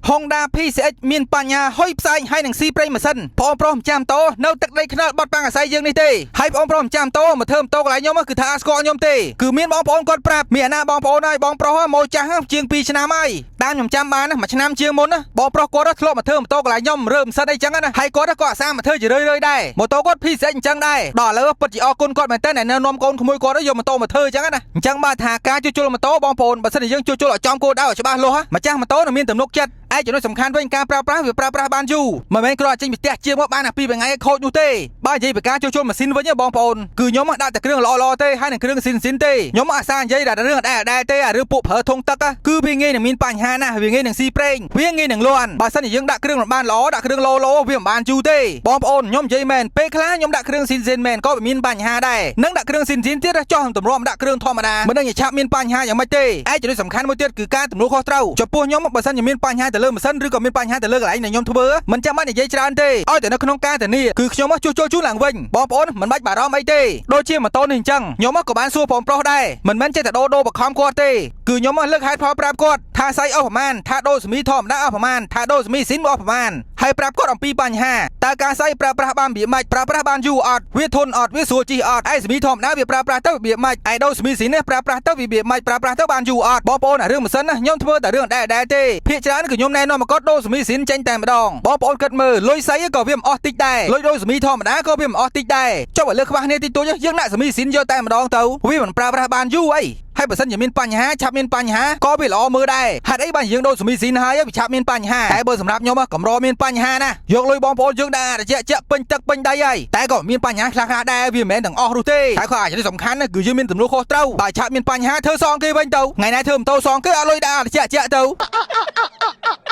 Honda PCX មានបញ្ហាហុយផ្សែងហើយនឹងស៊ីប្រេងម៉ាស៊ីនបងប្រុសម្ចាស់ម៉ូតូនៅទឹកដីខ្នល់បត់បាំងអាស័យយើងនេះទេហើយបងប្រុសម្ចាស់ម៉ូតូមកធ្វើម៉ូតូកន្លែងខ្ញុំគឺថាអត់ស្គាល់ខ្ញុំទេគឺមានបងប្អូនគាត់ប្រាប់មានអាណាបងប្អូនហើយបងប្រុសម៉ូចាស់ជាង2ឆ្នាំហើយតាមខ្ញុំចាំបានណាមួយឆ្នាំជាងមុនណាបងប្រុសគាត់ធ្លាប់មកធ្វើម៉ូតូកន្លែងខ្ញុំរើម៉ាស៊ីនអីចឹងណាហើយគាត់ក៏អាសាមកធ្វើជារឿយៗដែរម៉ូតូគាត់ PCX អញ្ចឹងដែរដល់ឥឡូវពិតជាអរគុណគាត់មែនតើដែលនៅនាំកូនក្មួយគាត់យកម៉ូតូមកធ្វើអញ្ចឹងណាអញ្ចឹងបាទថាការជួសជុលម៉ូតូបងប្អូនបើសិនជាយើងជួសជុលឲ្យចំគោលដៅឲ្យច្បាស់លាស់ម្ចាស់ម៉ូតូនឹងមានទំនុកចិត្តឯចំណុចសំខាន់វិញការប្រើប្រាស់វាប្រើប្រាស់បានយូរមិនមែនគ្រាន់តែចេញពីផ្ទះជាងមកបានតែពីរថ្ងៃខូចនោះទេបើនិយាយពីការជួសជុលម៉ាស៊ីនវិញបងប្អូនគឺខ្ញុំដាក់តែគ្រឿងល្អៗទេហើយនឹងគ្រឿងស៊ីនស៊ីនទេខ្ញុំអាសានិយាយតែរឿងអដែលទេអារឿងពួកប្រើធុងទឹកគឺវាងាយនឹងមានបញ្ហាណាស់វាងាយនឹងស៊ីប្រេងវាងាយនឹងលាន់បើសិនជាយើងដាក់គ្រឿងមិនបានល្អដាក់គ្រឿងឡូឡូវាមិនបានយូរទេបងប្អូនខ្ញុំនិយាយមែនពេលខ្លះខ្ញុំដាក់គ្រឿងស៊ីនស៊ីនមែនក៏វាមានបញ្ហាដែរនឹងដាក់គ្រឿងស៊ីនស៊ីនទៀតចោះទម្រាំដាក់គ្រឿងធម្មតាមិនដឹងជាឆាប់មានបញ្ហាយ៉ាងម៉េចទេឯចំណុចសំខាន់មួយទៀតគឺការទំនួលខុសត្រូវចំពោះខ្ញុំបើសិនជាមានបញ្ហាទៅលើម៉ាស៊ីនឬក៏មានបញ្ហាទៅលើកន្លែងដែលខ្ញុំធ្វើមិនចាំបាច់និយាយច្រើនទេឲ្យតែនៅក្នុងការធានាគឺខ្ញុំជួសជុលជូនឡើងវិញបងប្អូនមិនបាច់បារម្ភអីទេដូចជាម៉ូតូនេះអញ្ចឹងខ្ញុំក៏បានសួរបងប្រុសដែរមិនមែនចេះតែដូរដូរបខំគាត់ទេគឺខ្ញុំលើកហេតុផលប្រាប់គាត់ថាសៃអស់ប្រមាណថាដូរសមីធម្មតាអស់ប្រមាណថាដូរសមីស៊ីនអស់ប្រមាណហើយប្រាប់គាត់អំពីបញ្ហាតើការសៃប្រើប្រាស់បានវាម៉េចប្រើប្រាស់បានយូរអត់វាធន់អត់វាស្រួលជិះអត់ឯសមីធម្មតាវាប្រើប្រាស់ទៅវាម៉េចឯដូរសមីស៊ីននេះប្រើប្រាស់ទៅវាម៉េចប្រើប្រាស់ទៅបានយូរអត់បងប្អូនអារឿងម៉ាស៊ីនណាខ្ញុំធ្វើតែរឿងដែរដែរទេភាគច្រើនគឺខ្ញុំណែនាំមកគាត់ដូរសមីស៊ីនចេញតែម្ដងបងប្អូនគិតមើលលុយសៃក៏វាមិនអស់តិចដែរលុយដូរសមីធម្មតាក៏វាមិនអស់តិចដែរចុះបើលើខ្វះគ្នាតិចតួចយើងដាក់សមីស៊ីនយកតែម្ដងទៅវាមិនប្រើប្រាស់បានយូរអីហើយបើសិនជាមានបញ្ហាឆាប់មានបញ្ហាក៏វាល្អមើលដែរហេតុអីបានយើងដូរសមីស៊ីនហើយវាឆាប់មានបញ្ហាតែបើសម្រាប់ខ្ញុំកម្រមានបញ្ហាណាយកលុយបងប្អូនយើងដាក់ត្រជាក់ជាក់ពេញទឹកពេញដីហើយតែក៏មានបញ្ហាខ្លះៗដែរវាមិនមែនទាំងអស់នោះទេតែគាត់អាចសំខាន់គឺយើងមានទំនួលខុសត្រូវបើឆាប់មានបញ្ហាធ្វើសងគេវិញទៅថ្ងៃណាធ្វើម៉ូតូសងគេអត់លុយដាក់ត្រជាក់ជាក់ទៅ។